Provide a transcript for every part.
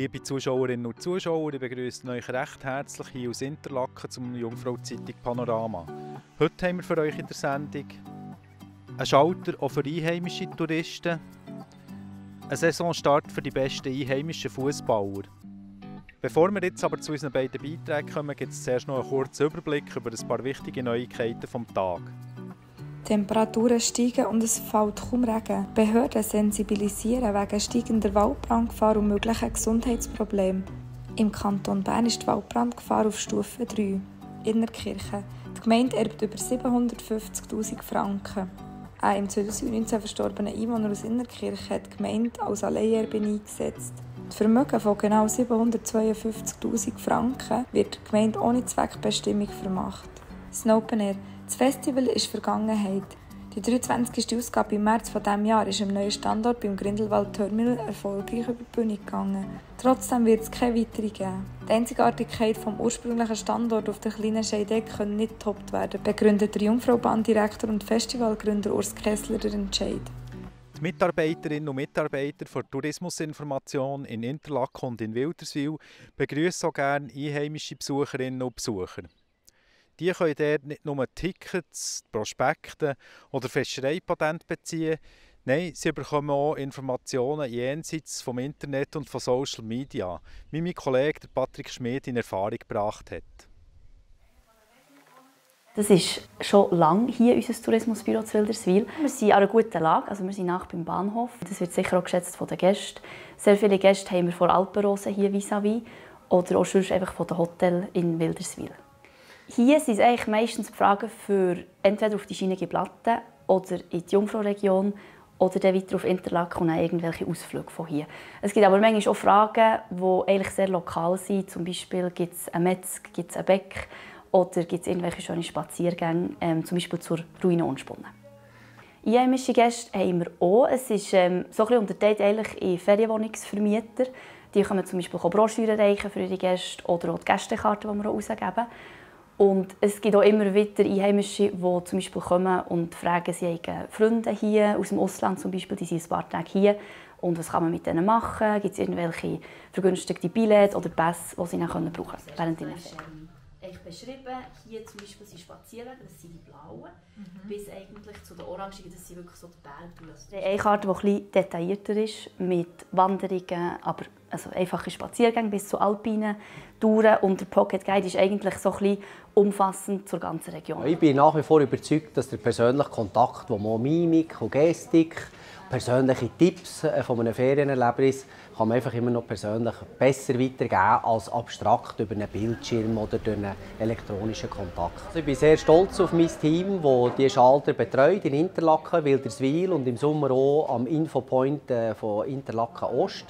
Liebe Zuschauerinnen und Zuschauer, ich begrüße euch recht herzlich hier aus Interlaken zum Jungfrau-Zeitung Panorama. Heute haben wir für euch in der Sendung einen Schalter auch für einheimische Touristen, einen Saisonstart für die besten einheimischen Fußballer. Bevor wir jetzt aber zu unseren beiden Beiträgen kommen, gibt es zuerst noch einen kurzen Überblick über ein paar wichtige Neuigkeiten vom Tag. Die Temperaturen steigen und es fällt kaum Regen. Behörden sensibilisieren wegen steigender Waldbrandgefahr und möglichen Gesundheitsproblemen. Im Kanton Bern ist die Waldbrandgefahr auf Stufe 3. Innertkirchen. Die Gemeinde erbt über 750'000 Franken. Ein im 2019 verstorbener Einwohner aus Innertkirchen hat die Gemeinde als Alleinerbe eingesetzt. Das Vermögen von genau 752'000 Franken wird der Gemeinde ohne Zweckbestimmung vermacht. Das Open Air. Das Festival ist Vergangenheit. Die 23. Ausgabe im März dieses Jahres ist am neuen Standort beim Grindelwald Terminal erfolgreich über die Bühne gegangen. Trotzdem wird es keine weitere geben. Die Einzigartigkeit des ursprünglichen Standorts auf der kleinen Scheideck kann nicht getoppt werden, begründet der Jungfrau-Bahndirektor und Festivalgründer Urs Kessler den Entscheid. Die Mitarbeiterinnen und Mitarbeiter der Tourismusinformation in Interlaken und in Wilderswil begrüßen auch gerne einheimische Besucherinnen und Besucher. Die können dort nicht nur Tickets, Prospekte oder Fischereipatente beziehen, nein, sie bekommen auch Informationen jenseits vom Internet und von Social Media, wie mein Kollege Patrick Schmid in Erfahrung gebracht hat. Das ist schon lange hier unser Tourismusbüro zu Wilderswil. Wir sind an einer guten Lage, also wir sind nach beim Bahnhof. Das wird sicher auch geschätzt von den Gästen. Sehr viele Gäste haben wir von Alpenrose hier vis-à-vis oder auch sonst einfach von den Hotels in Wilderswil. Hier sind es eigentlich meistens Fragen für entweder auf die Schienige Platte oder in die Jungfrau-Region oder dann weiter auf Interlaken und irgendwelche Ausflüge von hier. Es gibt aber manchmal auch Fragen, die eigentlich sehr lokal sind. Zum Beispiel gibt es einen Metzg, gibt es einen Bäck oder gibt es irgendwelche schöne Spaziergänge, zum Beispiel zur Ruine Unspunnen. Einheimische Gäste haben wir auch. Es ist so ein bisschen unterteilt eigentlich in Ferienwohnungsvermieter. Die können zum Beispiel auch Broschüren reichen für ihre Gäste oder auch die Gästekarten, die wir herausgeben. Und es gibt auch immer wieder Einheimische, die zum Beispiel kommen und fragen, sie haben Freunde hier aus dem Ausland zum Beispiel, die sind ein paar Tage hier. Und was kann man mit denen machen? Gibt es irgendwelche vergünstigte Billets oder Pässe, die sie dann brauchen können während ihrer Ferien? Beschrieben. Hier zum Beispiel sind Spazierwege, das sind die blauen, bis eigentlich zu den orangigen, das sind wirklich so die Bergtouren. Eine Karte, die etwas detaillierter ist, mit Wanderungen, aber also einfache Spaziergänge bis zu alpinen Touren. Und der Pocket Guide ist eigentlich so ein bisschen umfassend zur ganzen Region. Ich bin nach wie vor überzeugt, dass der persönliche Kontakt, wo man Mimik und Gestik, persönliche Tipps von einem Ferienerlebnis kann man einfach immer noch persönlich besser weitergeben als abstrakt über einen Bildschirm oder durch einen elektronischen Kontakt. Also ich bin sehr stolz auf mein Team, das diese Schalter betreut in Interlaken, Wilderswil und im Sommer auch am Infopoint von Interlaken Ost.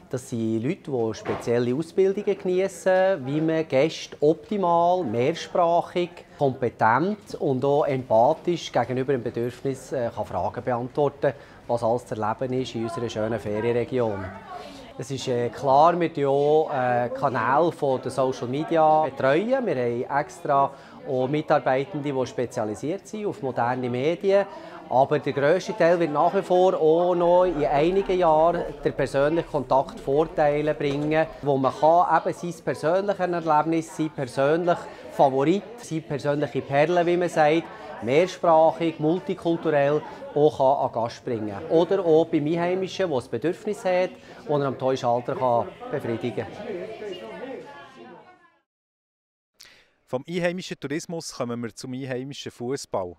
Das sind Leute, die spezielle Ausbildungen genießen, wie man Gäste optimal, mehrsprachig, kompetent und auch empathisch gegenüber dem Bedürfnis Fragen beantworten kann, was alles zu erleben ist in unserer schönen Ferienregion. Es ist klar, wir betreuen auch Kanäle der Social Media. Wir haben extra auch Mitarbeitende, die spezialisiert sind auf moderne Medien. Aber der grösste Teil wird nach wie vor auch noch in einigen Jahren den persönlichen Kontakt Vorteile bringen, wo man eben sein persönliches Erlebnis, sein persönlicher Favorit, seine persönliche Perle, wie man sagt, mehrsprachig, multikulturell auch an Gast bringen kann. Oder auch beim Einheimischen, der ein Bedürfnis hat, das er am Toy-Schalter befriedigen kann. Vom einheimischen Tourismus kommen wir zum einheimischen Fußball.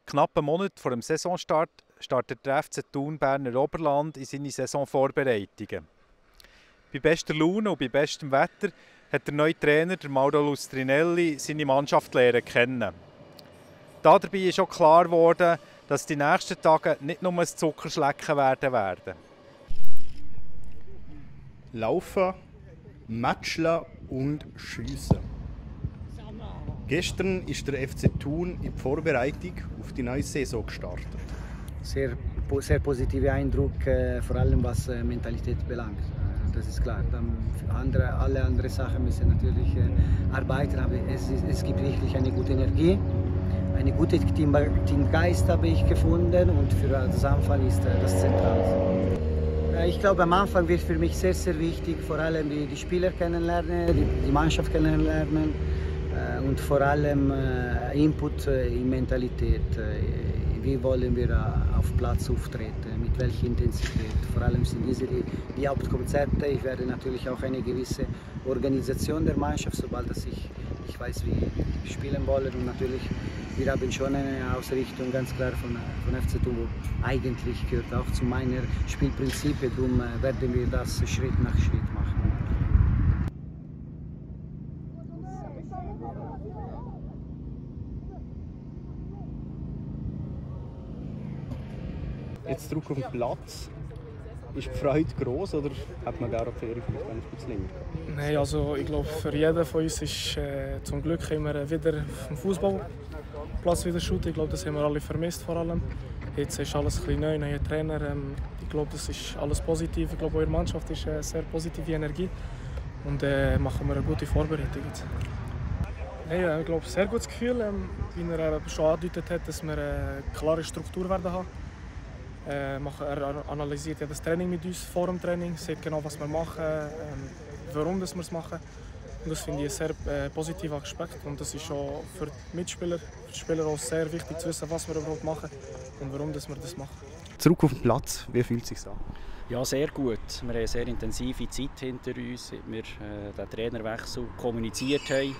Knapp einen Monat vor dem Saisonstart startet der FC Thun Berner Oberland in seine Saisonvorbereitungen. Bei bester Laune und bei bestem Wetter hat der neue Trainer, der Mauro Lustrinelli, seine Mannschaft lernen kennen. Dabei ist auch klar geworden, dass die nächsten Tage nicht nur ein Zuckerschlecken werden. Laufen, Matschler und Schiessen. Gestern ist der FC Thun in die Vorbereitung auf die neue Saison gestartet. Sehr positiver Eindruck, vor allem was Mentalität belangt. Das ist klar. Alle anderen Sachen müssen natürlich arbeiten, aber es gibt wirklich eine gute Energie. Eine gute Teamgeist habe ich gefunden und für das Anfang ist das zentral. Ich glaube, am Anfang wird für mich sehr, sehr wichtig, vor allem die Spieler kennenlernen, die Mannschaft kennenlernen und vor allem Input in Mentalität. Wie wollen wir auf Platz auftreten, mit welcher Intensität. Vor allem sind diese die Hauptkonzepte. Ich werde natürlich auch eine gewisse Organisation der Mannschaft, sobald dass ich weiß, wie wir spielen wollen. Und natürlich, wir haben schon eine Ausrichtung ganz klar von FC Thun, eigentlich gehört auch zu meinen Spielprinzipien. Darum werden wir das Schritt nach Schritt machen. Jetzt zurück auf den Platz. Ist die Freude gross oder hat man während der Ferien vielleicht ein bisschen länger gehabt? Nein, also ich glaube, für jeden von uns ist zum Glück immer wieder vom Fußballplatz wieder Shooting. Ich glaube, das haben wir alle vermisst vor allem. Jetzt ist alles ein bisschen neu, neuer Trainer. Ich glaube, das ist alles positiv. Ich glaube, eure Mannschaft ist eine sehr positive Energie und machen wir eine gute Vorbereitung jetzt. Hey, ich glaube, sehr gutes Gefühl, wie er schon angedeutet hat, dass wir eine klare Struktur werden haben. Er analysiert ja das Training mit uns vor dem Training, sieht genau, was wir machen, warum wir es machen. Und das finde ich ein sehr positiver Aspekt. Und das ist schon für die Mitspieler, für die Spieler auch sehr wichtig zu wissen, was wir überhaupt machen und warum wir das machen. Zurück auf den Platz, wie fühlt es sich an? Ja, sehr gut. Wir haben eine sehr intensive Zeit hinter uns, seit wir den Trainerwechsel kommuniziert haben.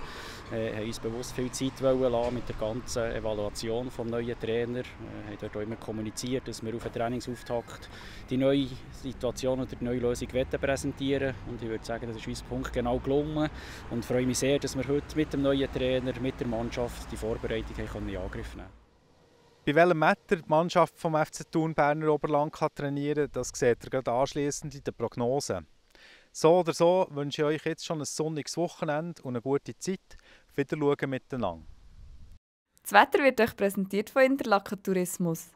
Wir haben uns bewusst viel Zeit lassen mit der ganzen Evaluation des neuen Trainers. Wir haben dort auch immer kommuniziert, dass wir auf den Trainingsauftakt die neue Situation oder die neue Lösung präsentieren wollen. Und ich würde sagen, das ist uns Punkt genau gelungen. Und freue mich sehr, dass wir heute mit dem neuen Trainer, mit der Mannschaft die Vorbereitung in Angriff nehmen können. Bei welchem Wetter die Mannschaft vom FC Thun Berner Oberland kann trainieren kann, das seht ihr gerade anschliessend in der Prognose. So oder so wünsche ich euch jetzt schon ein sonniges Wochenende und eine gute Zeit. Auf Wiedersehen miteinander. Das Wetter wird euch präsentiert von Interlaken Tourismus.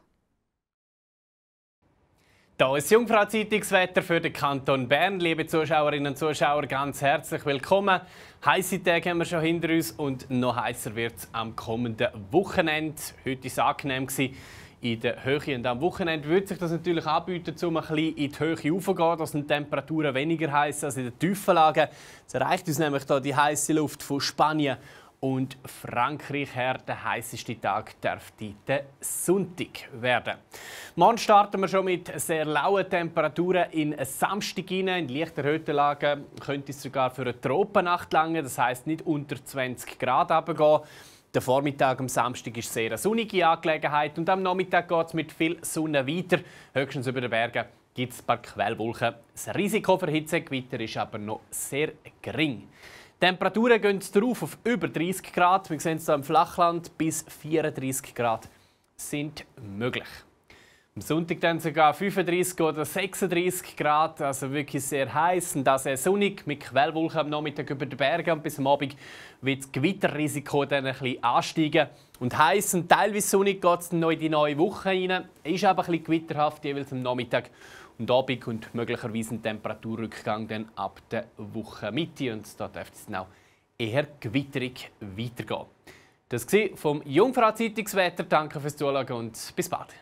Hier ist Jungfrau-Zeitungswetter für den Kanton Bern. Liebe Zuschauerinnen und Zuschauer, ganz herzlich willkommen. Heisse Tage haben wir schon hinter uns und noch heißer wird es am kommenden Wochenende. Heute war es angenehm in der Höhe und am Wochenende würde sich das natürlich anbieten, um ein bisschen in die Höhe raufzugehen, dass die Temperaturen weniger heiß als in den tiefen Lagen. Es erreicht uns nämlich hier die heiße Luft von Spanien und Frankreich her. Der heißeste Tag dürfte der Sonntag werden. Morgen starten wir schon mit sehr lauen Temperaturen in Samstag hinein. In leicht erhöhten Lagen könnte es sogar für eine Tropennacht langen. Das heisst nicht unter 20 Grad runtergehen. Der Vormittag am Samstag ist sehr eine sonnige Angelegenheit und am Nachmittag geht es mit viel Sonne weiter. Höchstens über den Bergen gibt es ein paar Quellwolken. Das Risiko für Hitzegewitter ist aber noch sehr gering. Die Temperaturen gehen drauf auf über 30 Grad. Wir sehen es hier im Flachland, bis 34 Grad sind möglich. Am Sonntag dann sogar 35 oder 36 Grad, also wirklich sehr heiß und auch sehr sonnig mit Quellwolken am Nachmittag über den Bergen. Und bis am Abend wird das Gewitterrisiko dann ein bisschen ansteigen. Und heiß und teilweise sonnig geht es dann noch in die neue Woche rein. Ist aber ein bisschen gewitterhaft, jeweils am Nachmittag und Abend und möglicherweise ein Temperaturrückgang dann ab der Wochenmitte. Und da dürfte es dann auch eher gewitterig weitergehen. Das war vom Jungfrau-Zeitungswetter. Danke fürs Zuschauen und bis bald.